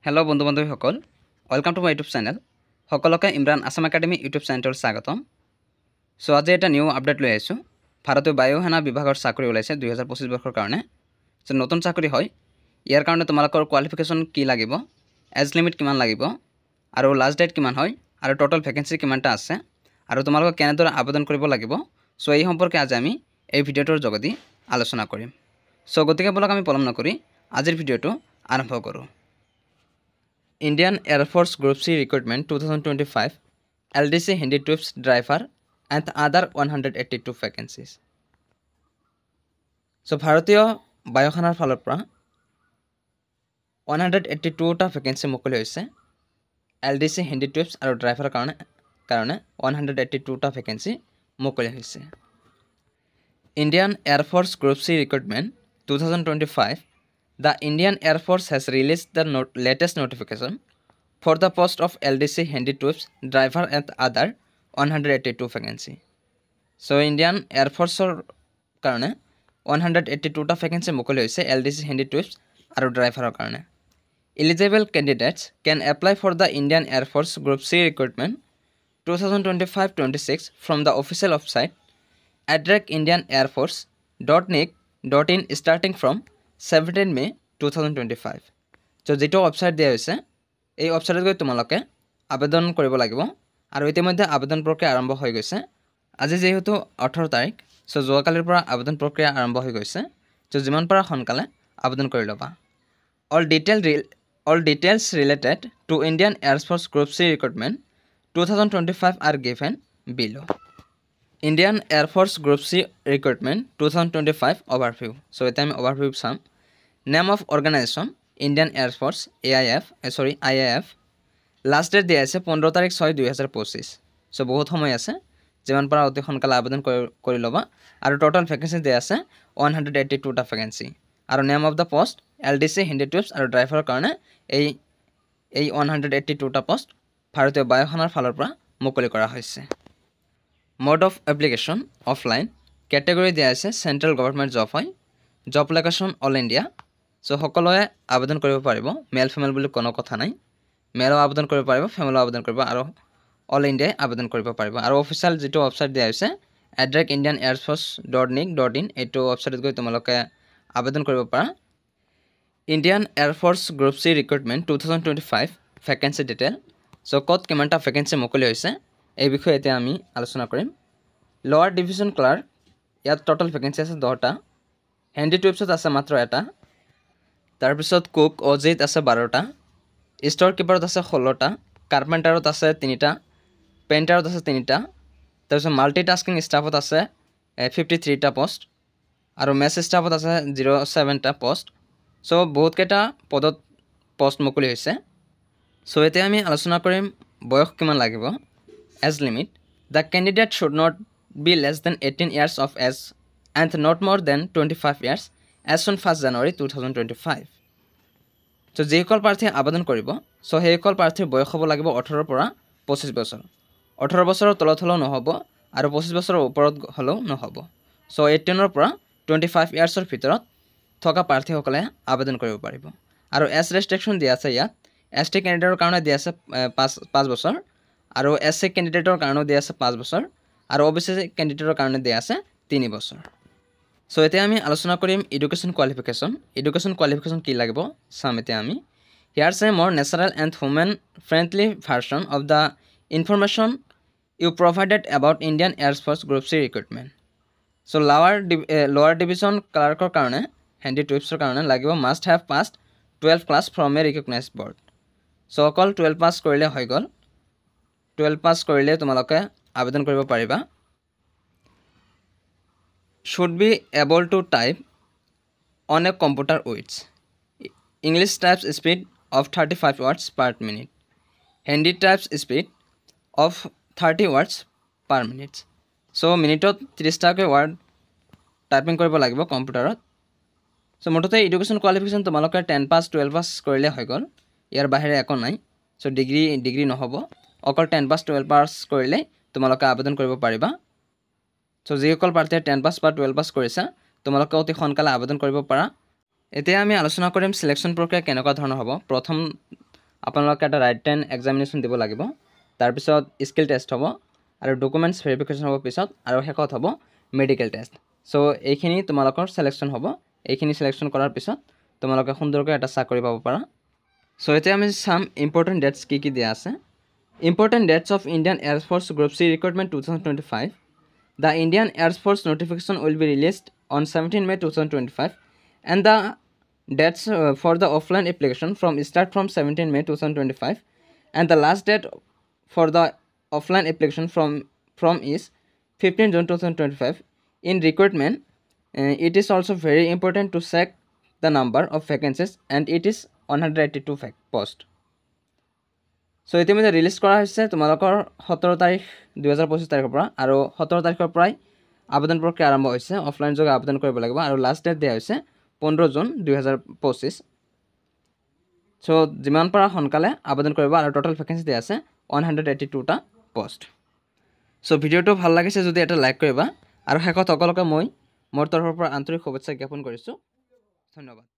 Hello' বন্ধু বান্ধৱীসকল, welcome to my YouTube channel. সকলোকে Imran Assam academy YouTube চেনেলটোৰ স্বাগতম। চ' আজি এটা নিউ আপডেট লৈ আহিছোঁ। ভাৰতীয় বায়ু সেনা বিভাগৰ চাকৰি ওলাইছে 2025 বৰ্ষৰ কাৰণে। চ' নতুন চাকৰি হয়। ইয়াৰ কাৰণে তোমালোকৰ কোৱালিফিকেশ্যন কি লাগিব, এজ লিমিট কিমান লাগিব আৰু লাষ্ট ডেট কিমান হয় আৰু ট'টেল ভেকেঞ্চি কিমানটা আছে আৰু তোমালোকে কেনেদৰে আবেদন কৰিব লাগিব, চ' এই সম্পৰ্কে আজি আমি এই ভিডিঅ'টোৰ যোগেদি আলোচনা কৰিম। চ' গতিকে ব'লক, আমি পলম নকৰি আজিৰ ভিডিঅ'টো আৰম্ভ কৰোঁ। Indian Air Force Group C Recruitment 2025, LDC, Handy Troops, Driver and other 182 vacancies. চ' ভাৰতীয় বায়ুসেনাৰ ফালৰ পৰা 182টা ভেকেঞ্চি মুকলি হৈছে। L D C, handy troops আৰু ড্ৰাইভাৰৰ কাৰণে 182টা ভেকেঞ্চি মুকলি হৈছে। Indian Air Force Group C Recruitment 2025. The Indian Air Force has released the latest notification for the post of LDC, Handy Troops, Driver and other 182 vacancy. So Indian Air Forceৰ কাৰণে 182টা vacancy মুকলি হৈছে L D C, handy troops আৰু ড্ৰাইভাৰৰ কাৰণে। Eligible candidates can apply for the Indian Air Force Group C Recruitment 2025-26 from the official website @indianairforce.nic.in starting from 17 May 2025. চ' যিটো website দিয়া হৈছে, এই ৱেবছাইটত গৈ তোমালোকে আবেদন কৰিব লাগিব আৰু ইতিমধ্যে আবেদন প্ৰক্ৰিয়া আৰম্ভ হৈ গৈছে। আজি যিহেতু 18 তাৰিখ, চ' যোৱাকালিৰ পৰা আবেদন প্ৰক্ৰিয়া আৰম্ভ হৈ গৈছে। চ' যিমান পাৰা সোনকালে আবেদন কৰি ল'বা। All details related to Indian Air Force Group C Recruitment 2025 are given below. Indian Air Force Group C Recruitment 2025 overview. চ' এতিয়া আমি অভাৰভিউ চাম। Name of organization, Indian Air Force, AIF, sorry, IAF. Last date দিয়া আছে 15 তাৰিখ 6 2025। চ' বহুত সময় আছে, যিমান পাৰা অতি সোনকালে আবেদন কৰি ল'বা। আৰু ট'টেল ভেকেঞ্চি দিয়া আছে 182টা ভেকেঞ্চি আৰু name of the post LDC, Handy Troops আৰু ড্ৰাইভাৰৰ কাৰণে এই 182টা পষ্ট ভাৰতীয় বায়ুসেনাৰ ফালৰ পৰা মুকলি কৰা হৈছে। Mode of application, offline. Category দিয়া আছে চেণ্ট্ৰেল গভৰ্ণমেণ্ট জব হয়। Job location, all India. চ' সকলোৱে আবেদন কৰিব পাৰিব, মেল ফিমেল বুলি কোনো কথা নাই। মেলো আবেদন কৰিব পাৰিব, ফিমেলো আবেদন কৰিব আৰু অল ইণ্ডিয়াই আবেদন কৰিব পাৰিব। আৰু অফিচিয়েল যিটো ৱেবছাইট দিয়া হৈছে @indianairforce.nic.in, এইটো ৱেবছাইটত গৈ তোমালোকে আবেদন কৰিব পাৰা। Indian Air Force Group C Recruitment 2025 vacancy detail. চ' ক'ত কিমানটা ভেকেঞ্চি মুকলি হৈছে, এই বিষয়ে এতিয়া আমি আলোচনা কৰিম। লৱাৰ ডিভিজন ক্লাৰ্ক, ইয়াত ট'টেল ভেকেঞ্চি আছে 10টা। হেণ্ডি ট্ৰুপছত আছে মাত্ৰ এটা। তাৰপিছত কুক অজিত আছে 12টা, ষ্ট'ৰ কিপাৰত আছে 16টা, কাৰ্পেণ্টাৰত আছে তিনিটা, পেইণ্টাৰত আছে তিনিটা। তাৰপিছত মাল্টি টাস্কিং ষ্টাফত আছে 53টা পষ্ট আৰু মেছ ষ্টাফত আছে 07টা পষ্ট। চ' বহুতকেইটা পদত পষ্ট মুকলি হৈছে। চ' এতিয়া আমি আলোচনা কৰিম বয়স কিমান লাগিব। Age limit, the candidate should not be less than 18 years of age and not more than 25 years as on 1st January 2025. চ' যিসকল প্ৰাৰ্থীয়ে আবেদন কৰিব, চ' সেইসকল প্ৰাৰ্থীৰ বয়স হ'ব লাগিব 18ৰ পৰা 25 বছৰ। 18 বছৰৰ তলত হ'লেও নহ'ব আৰু 25 বছৰৰ ওপৰত হ'লেও নহ'ব। চ' 18ৰ পৰা 25 ইয়াৰ্ছৰ ভিতৰত থকা প্ৰাৰ্থীসকলে আবেদন কৰিব পাৰিব। আৰু এজ ৰেষ্ট্ৰিকশ্যন দিয়া আছে ইয়াত। এছ টি কেণ্ডিডেটৰ কাৰণে দিয়া আছে 5 বছৰ আৰু এছ চি কেণ্ডিডেটৰ কাৰণেও দিয়া আছে 5 বছৰ আৰু অ' বি চি কেণ্ডিডেটৰ কাৰণে দিয়া আছে 3 বছৰ। চ' এতিয়া আমি আলোচনা কৰিম এডুকেশ্যন কোৱালিফিকেশ্যন। এডুকেশ্যন কোৱালিফিকেশ্যন কি লাগিব চাম এতিয়া আমি। Here's a more natural and human friendly version of the information you provided about Indian Air Force Group C Recruitment. So lower division ক্লাৰ্কৰ কাৰণে, হেণ্ডি ট্ৰুপছৰ কাৰণে লাগিব must have passed 12 class from a recognized board. চ' অকল 12 পাছ কৰিলে হৈ গ'ল। 12 পাছ কৰিলে তোমালোকে আবেদন কৰিব পাৰিবা। Should be able to type on a computer with English types speed of 35 words per minute, Hindi types speed of 30 words per minute. চ' মিনিটত 30টাকৈ ৱাৰ্ড টাইপিং কৰিব লাগিব কম্পিউটাৰত। চ' মুঠতে এডুকেশ্যন কোৱালিফিকেশ্যন তোমালোকে 10 পাছ, 12 পাছ কৰিলে হৈ গ'ল। ইয়াৰ বাহিৰে একো নাই। চ' ডিগ্ৰী নহ'ব, অকল 10 পাছ, 12 পাছ কৰিলে তোমালোকে আবেদন কৰিব পাৰিবা। চ' যিসকল প্ৰাৰ্থীয়ে 10 পাছ বা 12 পাছ কৰিছা, তোমালোকে অতি সোনকালে আবেদন কৰিব পাৰা। এতিয়া আমি আলোচনা কৰিম চিলেকশ্যন প্ৰক্ৰিয়া কেনেকুৱা ধৰণৰ হ'ব। প্ৰথম আপোনালোকে এটা ৰিটেন এক্সামিনেশ্যন দিব লাগিব, তাৰপিছত স্কিল টেষ্ট হ'ব আৰু ডকুমেণ্টছ ভেৰিফিকেশ্যন হ'ব পিছত, আৰু শেষত হ'ব মেডিকেল টেষ্ট। চ' এইখিনি তোমালোকৰ চিলেকশ্যন হ'ব। এইখিনি চিলেকশ্যন কৰাৰ পিছত তোমালোকে সুন্দৰকৈ এটা চাকৰি পাব পাৰা। চ' এতিয়া আমি চাম ইম্পৰ্টেণ্ট ডেটছ কি কি দিয়া আছে। Important dates of Indian Air Force Group C recruitment 2025. The Indian Air Force notification will be released on 17 May 2025 and the dates for the offline application from start from 17 May 2025 and the last date for the offline application from is 15 June 2025. In recruitment, it is also very important to check the number of vacancies and it is 182 post. চ' ইতিমধ্যে release কৰা হৈছে তোমালোকৰ 17 তাৰিখ 2025 তাৰিখৰ পৰা আৰু 17 তাৰিখৰ পৰাই আবেদন প্ৰক্ৰিয়া আৰম্ভ হৈছে। অফলাইন যোগে আবেদন কৰিব লাগিব আৰু লাষ্ট ডেট দিয়া হৈছে 15 জুন 2025। চ' যিমান পাৰা সোনকালে আবেদন কৰিব আৰু ট'টেল ভেকেঞ্চি দিয়া আছে 182টা পষ্ট। চ' ভিডিঅ'টো ভাল লাগিছে যদি এটা লাইক কৰিবা আৰু শেষত সকলোকে মই মোৰ তৰফৰ পৰা আন্তৰিক শুভেচ্ছা জ্ঞাপন কৰিছোঁ। ধন্যবাদ।